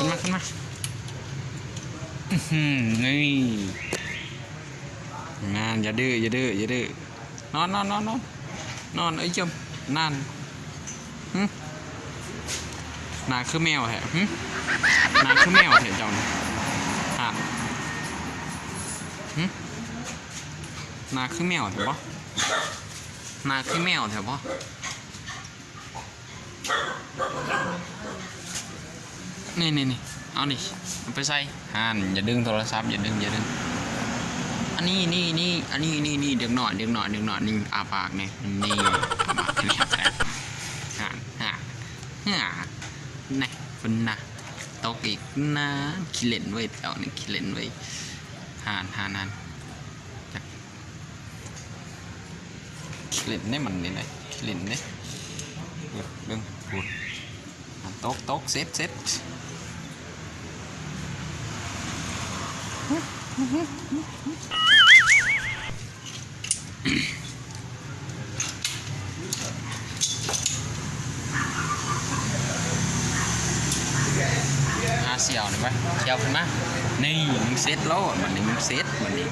ຂຶ້ນມາ ຂຶ້ນມາ ອື ນີ້ ນານ ຢ່າດື້ ຢ່າດື້ ຢ່າດື້ ນອນ ນອນ ນອນ ນອນ ນອນ ເອີຍ ຈຳ ນານ ຫຶ ໜ້າຄືແມວແທ້ ຫຶ ໜ້າຄືແມວແທ້ເຈົ້ານີ້ ຫາ ຫຶ ໜ້າຄືແມວແທ້ບໍ່ ໜ້າຄືແມວແທ້ບໍ່? ນີ້ໆໆ ເອົານີ້ ເອົາໄປໃສ່ ຫັ້ນ ຢ່າດຶງໂທລະສັບ ຢ່າດຶງ ຢ່າດຶງ ອັນນີ້ ນີ້ ນີ້ ອັນນີ້ ນີ້ ນີ້ ເດັກນ້ອຍ ເດັກນ້ອຍ ເດັກນ້ອຍ ນີ້ ອ້າປາກ ນີ້ ນີ້ ອ້າປາກ ຫັ້ນ ຫັ້ນ ຫັ້ນ ແນ່ ເພິ່ນນະ ຕົກອີກນະ ຂີ້ຫຼິ້ນເວີຍ ເຈົ້ານີ້ຂີ້ຫຼິ້ນເວີຍ ຫັ້ນ ຫັ້ນ ຫັ້ນ ຂີ້ຫຼິ້ນເດ້ມັນນີ້ນະ ຂີ້ຫຼິ້ນເດ້ ເບິ່ງ ເບິ່ງ ພຸ້ນ ຕົກ ຕົກ ເສັດ ເສັດ ຫາສ່ຽວນີ້ໄປ ສ່ຽວຂຶ້ນມາ ນີ້ ມຶງເສັດໂລດ ບັດນີ້ມຶງເສັດ ບັດນີ້.